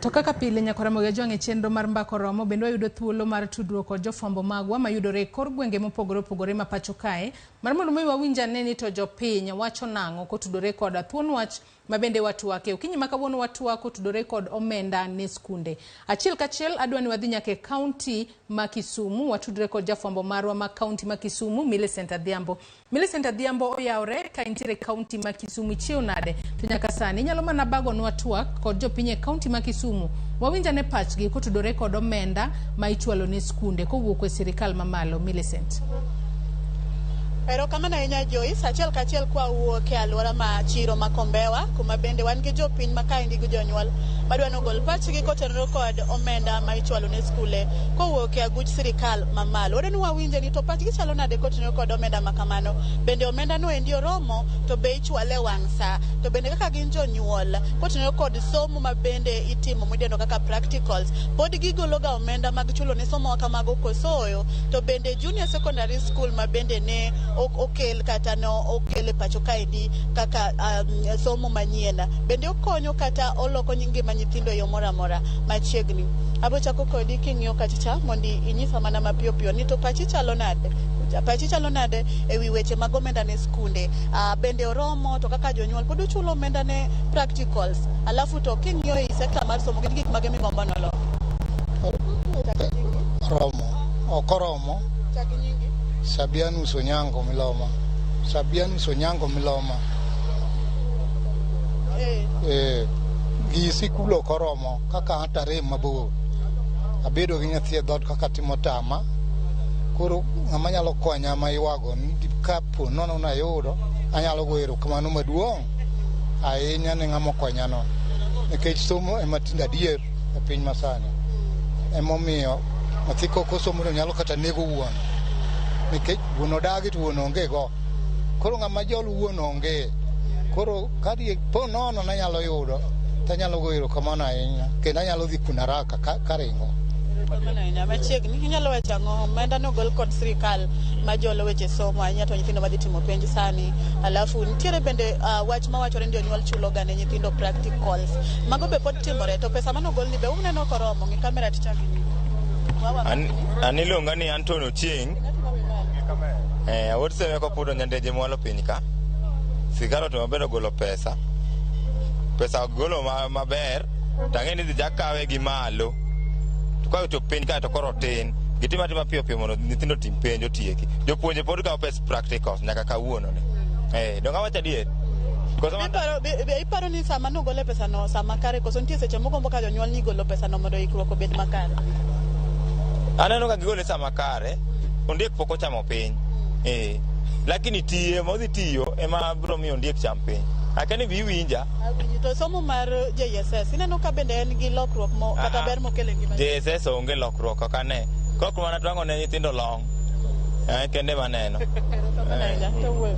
To kaka pile nyaka Ramogi Ajwang' e chenro mar Mbaka Oromo bende wayudo thuolo mar tudruok kod jofwambo magwa mayudore e kor gwenge mopogore opogore ma pacho kae mar mondo mi wawinj ane ni to jopiny wacho nang'o kotudore kod thuon wach ma bende watwake. Okinyi ma kawuono watwak kotudore kod omenda ne skunde. Achiel kachiel adwa ni wadhi nyaka e kaunti ma Kisumu watudre kod jafwambo marwa ma kaunti ma Kisumu Millicent Adhiambo. Millicent Adhiambo oyawre ka intiere e kaunti ma Kisumu ichiew nade? To nyaka sani inyalo mana bagonwa twak kod jopiny e kaunti ma Kisumu wawinj ane pachgi kotudore kod omenda ma ichwalo ne skunde kowuok e sirikal mamalo. Millicent. Erokamano ahinya Joyce, achiel kachiel kwawuok e alwora ma chiro ma Kombewa, kuma bende wan gi jopiny ma kaendi gi jonyuol madwa ni ogol pachgi kotenore kod omenda ma ichwalo ne skule kowuok e aguch sirikal mamalo. Wadwa ni wawinje ni to pachgi chalo nade kotenore kod omenda ma kamano. Bende omenda no endi oromo to be ichwale e wang' saa. To bende kaka gin jonyuol kotenore kod somo ma bende itimo midendo kaka practicals, pod gigolo ga omenda mag chulo ne somo kamago koso to bende junior secondary school ma bende ne okel kata ne okel e pacho kaendi kaka somo manyien bende okonyo kata oloko ngima nyithindo e yo moro amora machiegni. Abiro chako kodi king'iyo kacha mondo inyisa mana mapiyo piyo ni to pachi chalo nade? Pachi chalo nade e wi weche mag omenda ne skunde? Bende oromo to kaka jonyuol pod uchulo omenda ne practicals alafu to king'iyo ei sekta mar somo gin gik mage migombo nolok? Romo ok oromo. Chak nyingi. Sabianus Onyango Miloma. Sabianus Onyango Miloma. Eh. Gi sikul ok oromo kaka an tarem mabor. Abedo gi nyathi e dhoot kaka timo tama. Koro ng'ama nyalo konya ma ywago ni kapo nono nayudo anyalo goyo erokamano maduong' ahinya ne ng'ama okonyano. Nikech somo ema tinde adier e piny masani. Emomiyo nyathi kok osomo to nyalo kata nego wuon. Nikech wuon odagi to wuon onge go. Koro ng'ama jol wuon onge. Koro ka po nono nanyalo yudo tanyalo goyo erokamano ahinya kendo anyalo dhi kuno haraka karingo. Erokamano ahinya. Machiegni inyalo wacho ang'o? Omenda nogol kod sirikal majolo weche somo ahinya to nyithindo madhi timo penj sani. Alafu nitiere bende wach mawachore ni jonyuol chulo ga ne nyithindo practicals. Mago be pod timore to pesa manogol ni be uneno koromo? Ng'i kamera tichak nyingi. An iluonga ni Anton Ochieng'. Wuod Semeko Pudo Nyandeje mwalo piny ka. Sirkal otemo maber ogolo pesa. Pesa ok golo maber, to ang'e ni idhi chak kawe gi malo. To ka ochopo piny kae to koro otin. Gitim atima piyo piyo mondo nyithindo otim penj otieki. Jopuonje pod kawo pes practicals nyaka kawuono ni. Donge awacho adier? Koso Iparo ni sama nogole pesa no sama kare koso nitie seche mogombo ka jonyuol ni golo pesa no mondo ikruok obed makare? Aneno ka gigole sama kare, ondiek pok ochamo piny. Lakini tiye modhi tiyo ema biro miyo ondiek cham piny. Akia ni be iwinja? Awinji. To somo mar JSS ineno ka bende en gi lokruok mo kata ber mokelo e ngima? JSS onge lokruok ok ane. Kok mana twang'o ne nyithindo long. Kende maneno. Erokamano ahinya. To wuoyo.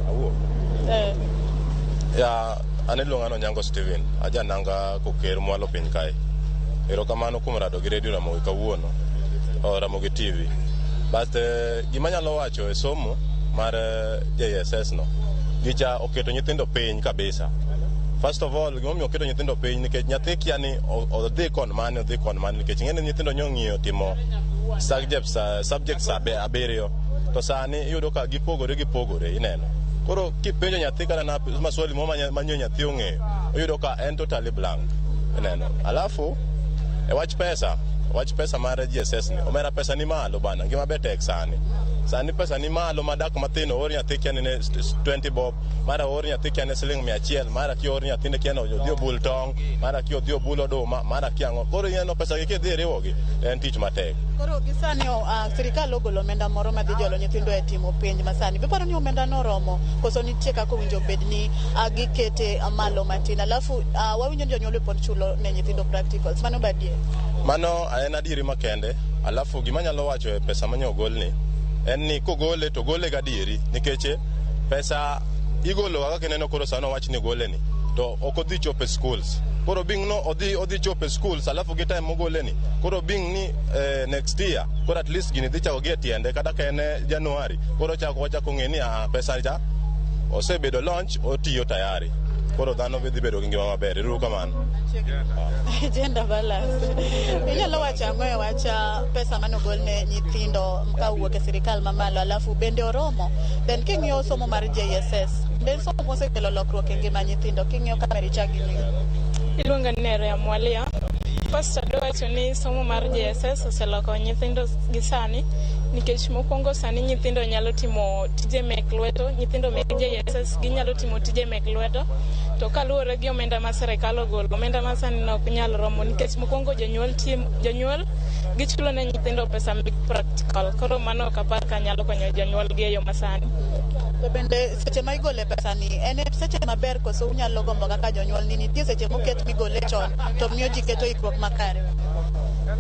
Ya, an iluonga ni Onyango Steven, aja nanga Koker mwalo piny kae. Erokamano kuom rado gi Radio Ramogi kawuono, o Ramogi TV. But gima anyalo wacho e somo mar JSS no, gicha oketo nyithindo piny kabisa. First of all, gimomiyo oketo nyithindo piny nikech nyathi kia ni odhi kon mane, odhi kon mane nikech ing'e ni nyithindo nyong'iyo timo subjects abiriyo to sani iyudo ka gipogore gipogore ineno. Koro kipenjo nyathi kata na maswali moro manyo nyathi ong'eyo, iyudo ka en totally blank ineno. Alafu e wach pesa mar JSS ni, omera pesa ni malo bana, ngima be tek sani. Sani pesa ni malo madak mathin oor nyathi kia ni ne 20 bob, mara oor nyathi kia ne siling 100, mara kia oor nyathine kia ne odhi obul tong', mara kia odhi obul oduma, mara kia ang'o. Koro ineno pesa gi kidhi iriwogi, en tich matek. Koro gi sani sirikal ogolo omenda moro madhi jolo nyithindo e timo penj masani. Be iparo ni omenda no oromo koso nitie kaka owinjo bed ni gikete malo matin? Alafu wawinjo ni jonyuol be pod chulo ne nyithindo practicals. Mano be adier? Mano en adieri makende. Alafu gima anyalo wacho e pesa manye ogolni en ni kogole to gole gadieri nikech pesa igolo kaka ineno koro sani owach ni ogole ni to ok odhi chopo e schools. Koro bing no odhi chopo e schools alafu gi time mogole ni koro bing ni next year koro at least gini dhi chako gi e tiende kata ka en January koro chako wachako ng'e ni pesa cha osebedo launch otiyo tayari. Koro dhano dhi bedo gi ngima maber. Ero uru kamano. Gender balance. Inyalo wacho ang'o e wach pesa manogol ne nyithindo ka owuok e sirikal mamalo, alafu bende oromo? Then king'iyo somo mar JSS, bende en somo mosekelo lokruok e ngima nyithindo? King'iyo kamera, ichak gi nyingi. Iluonga ni Nerea Mwalia. First, adwa wacho ni somo mar JSS oseloko nyithindo gi sani, nikech mokwongo sani nyithindo nyalo timo tije mek lweto. Nyithindo mek JSS ginyalo timo tije mek lweto. To kaluwore gi omenda ma sirikal ogolo, omenda ma sani no ok nyal romo, nikech mokwongo jonyuol tim jonyuol gichulo ne nyithindo pesa mek practical. Koro mano ok apar ka nyalo konyo jonyuol gi e yo masani. To bende seche ma igole pesa ni, en e seche maber koso unyalo gombo kaka jonyuol ni nitie seche moket migole chon to miyo ji keto ikruok makare?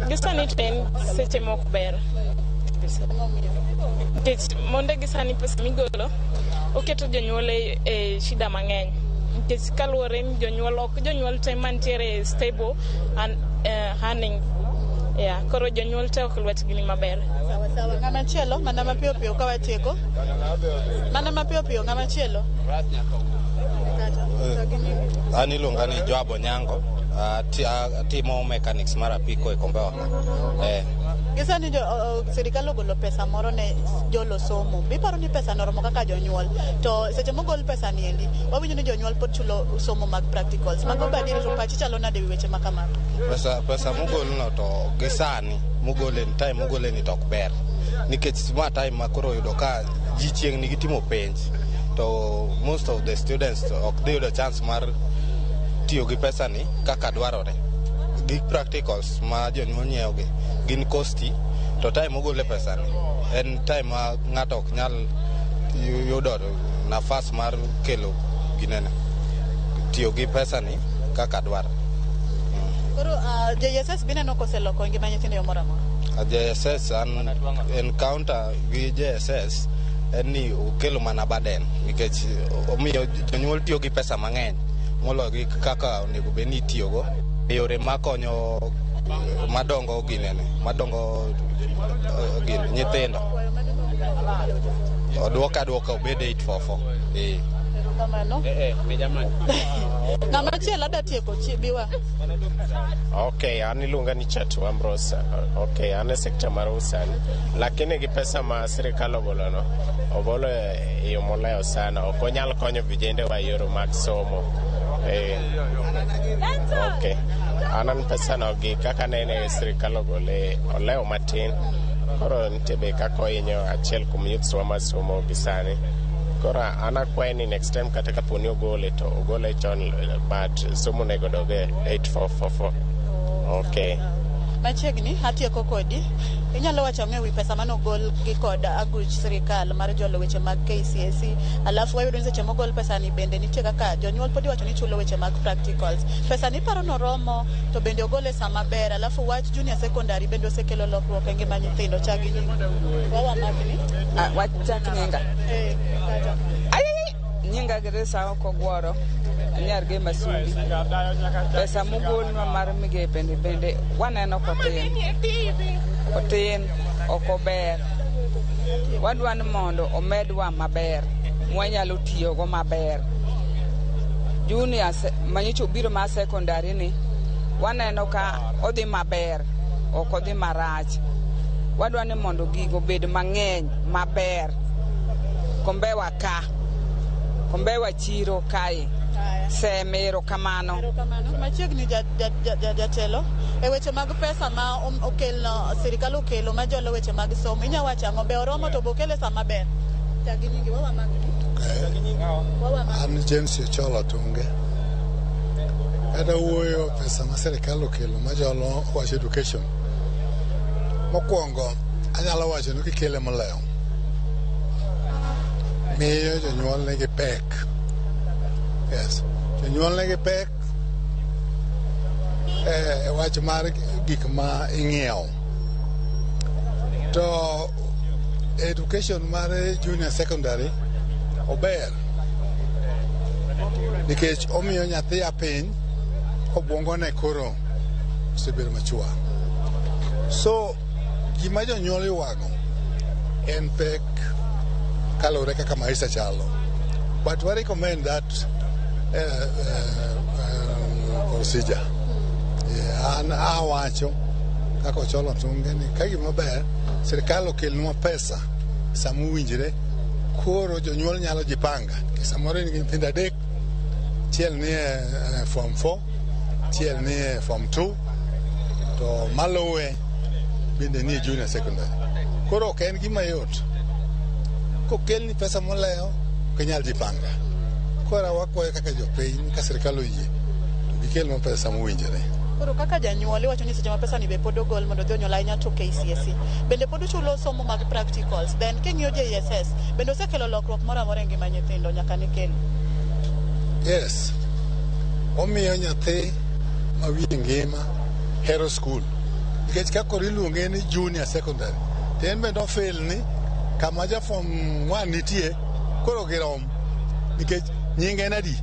Gi sani to en seche mok ber, nikech monde gi sani pesa migolo oketo jonyuol e shida mang'eny, nikech kaluwore ni jonyuol ok jonyuol te mantiere stable and earning, yeah, koro jonyuol te ok lwetgi ni maber. Sawa sawa. Ng'ama chielo, mana mapiyo piyo ka watieko. Mana mapiyo piyo, ng'ama chielo. Kata, to gi nyingi. An iluonga ni Joab Onyango, atimo mechanics mar apiko e Kombewa ka. Gi sani jo sirikal ogolo pesa moro ne jolo somo. Biparo ni pesa no oromo kaka jonyuol? To seche mogol pesa ni endi, wawinjo ni jonyuol pod chulo somo mag practicals. Mago be adieri? To pachi chalo nade wi weche ma kamago? Pesa mogol no to gi sani mogole ni, time mogole ni to ok ber, nikech ma time ma koro oyudo ka ji chiegni gi timo penj, to most of the students ok dhi yudo chance mar tiyo gi pesa ni kaka dwarore. Gik practicals ma jonyuol nyiewo gi gin costly, to time mogole pesa ni en time ma ng'ato ok nyal yudo nafas mar kelo ginene tiyo gi pesa ni kaka dwarore. Koro JSS bineno koseloko ngima nyithindo e yo moro amora? JSS, an encounter gi JSS en ni okelo mana burden, nikech omiyo jonyuol tiyo gi pesa mang'eny moloyo gi kaka onego bed ni itiyogo e yore makonyo madongo ginene madongo gine nyithindo. Oduoke aduoka obed 844. Erokamano. Ng'ama chielo adwa tieko biwa. Ok, an iluonga ni Chatu Ambrose. Ok, an e sekta mar usani. Lakini gi pesa ma sirikal ogolo no, ogolo e yo molewo sana. Ok onyal konyo vijende wa e yore mag somo. Ok. An pesa no gi kaka nene sirikal ogole olewo matin. Koro nitie be kaka ohinyo achiel kuom youths wa masomo gi sani. Koro an akwaye ni next time kata kapo ni ogole to ogole chon, but somo onego dog e 8444. Okay. Machiegni atieko kodi. Inyalo wacho ang'o ewi pesa manogol gi kod aguch sirikal mar jolo weche mag KCSE? Alafu wayudo ni seche mogol pesa ni bende nitie kaka jonyuol pod iwacho ni chulo weche mag practicals. Pesa ni paro noromo? To bende ogole sama ber? Alafu wach junior secondary bende osekelo lokruok e ngima nyithindo? Chak gi nyingi. Wawa makni. Ah, wachak nyinga. Eh, kata. Ai, nyinga Grace Kogworo, anyar gi Masumbi. Pesa mogolnwa mar migepe ni bende waneno kotin. Otin, ok ober. Wadwa ni mondo omedwa maber, mwanyalo tiyogo maber. Junior manyocha obiro mar secondary ni, waneno ka odhi maber, ok odhi marach. Wadwa ni mondo gigo obed mang'eny maber. Kombewa ka, Kombewa chiro kae. Seme, erokamano. Erokamano. Machiegni jatelo, e weche mag pesa ma okelno sirikal okelo ma jolo weche mag somo, inya wacho ang'o? Be oromo? To be okele sama ber? Chak gi nyingi, wawa makni. Wawa makni. An James Ochola Tunge. Kata wuoyo pesa ma sirikal okelo majolo wach education. Mokwongo, anyalo wacho ni kikele molewo miyo jonyuol nigi pek. Yes, jonyuol nigi pek e wach mar gik ma ing'iewo. To education mar junior secondary ober nikech omiyo nyathi a piny obwongone koro osebedo machua. So gima jonyuol ywago en pek kaluwore kaka maisha chalo. But we recommend that procedure. An awacho kaka Ocholo Tunge ni ka gima ber sirikal okelnwa pesa sama owinjore, koro jonyuol nyalo jipanga. Samoro in gi nyithindo adek, achiel ni e form 4, achiel ni e form 2, to maluwe bende ni e junior secondary. Koro ok en gima yot. Kokelni pesa molewo, ok inyal jipanga. Koro wakwayo kaka jopiny ka sirikal oyie to gikelnwa pesa sama owinjore. Koro kaka janyuol iwacho ni seche ma pesa ni be pod ogol mondo odhi onyuol ahinya to KCSE bende pod uchulo somo mag practicals, then king'iyo JSS bende osekelo lokruok moro amora e ngima nyithindo nyaka ne kel? Yes, omiyo nyathi ma wiye ngima hero skul, nikech ka koro iluonge ni junior secondary to en bende ofil ni kama ja form 1 nitie koro girom, nikech nyinge en adi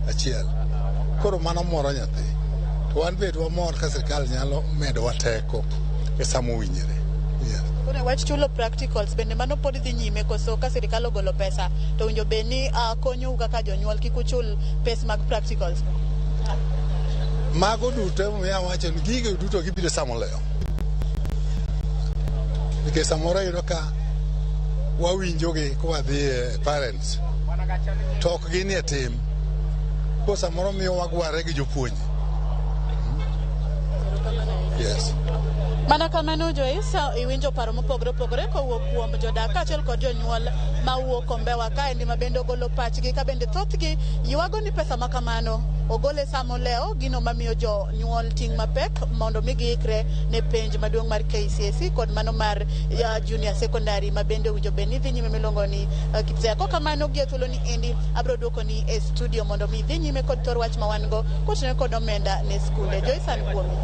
achiel. Koro mano moro nyathi. To wan bed wamor ka sirikal nyalo medowa teko e sama owinjore. Yes. Koro wach chulo practicals bende mano pod dhi nyime koso ka sirikal ogolo pesa to winjo bed ni konyou kaka jonyuol kik uchul pes mag practicals? Mago duto emomiyo awacho ni gigo duto gibiro sama olewo. Nikech samoro iyudo ka wawinjogi kwadhi e parents to ok gin e tim. Koro samoro miyo wagware gi jopuonje. Yes. Mana kamano Joyce, iwinjo paro mopogore opogore kowuok kuom jodak kaachiel kod jonyuol mawuok Kombewa kaendi ma bende ogolo pachgi ka bende thothgi ywago ni pesa ma kamano ogole sama olewo, gino mamiyo jonyuol ting' mapek mondo mi giikre ne penj maduong' mar KCSE kod mano mar junior secondary ma bende owinjo bed ni dhi nyime miluongo ni KPSEA. Kokamano gi e thuolo ni endi abiro duoko ni e studio mondo mi idhi nyime kod thor wach ma wan go kotenore kod omenda ne skunde. Joyce, an kuomi.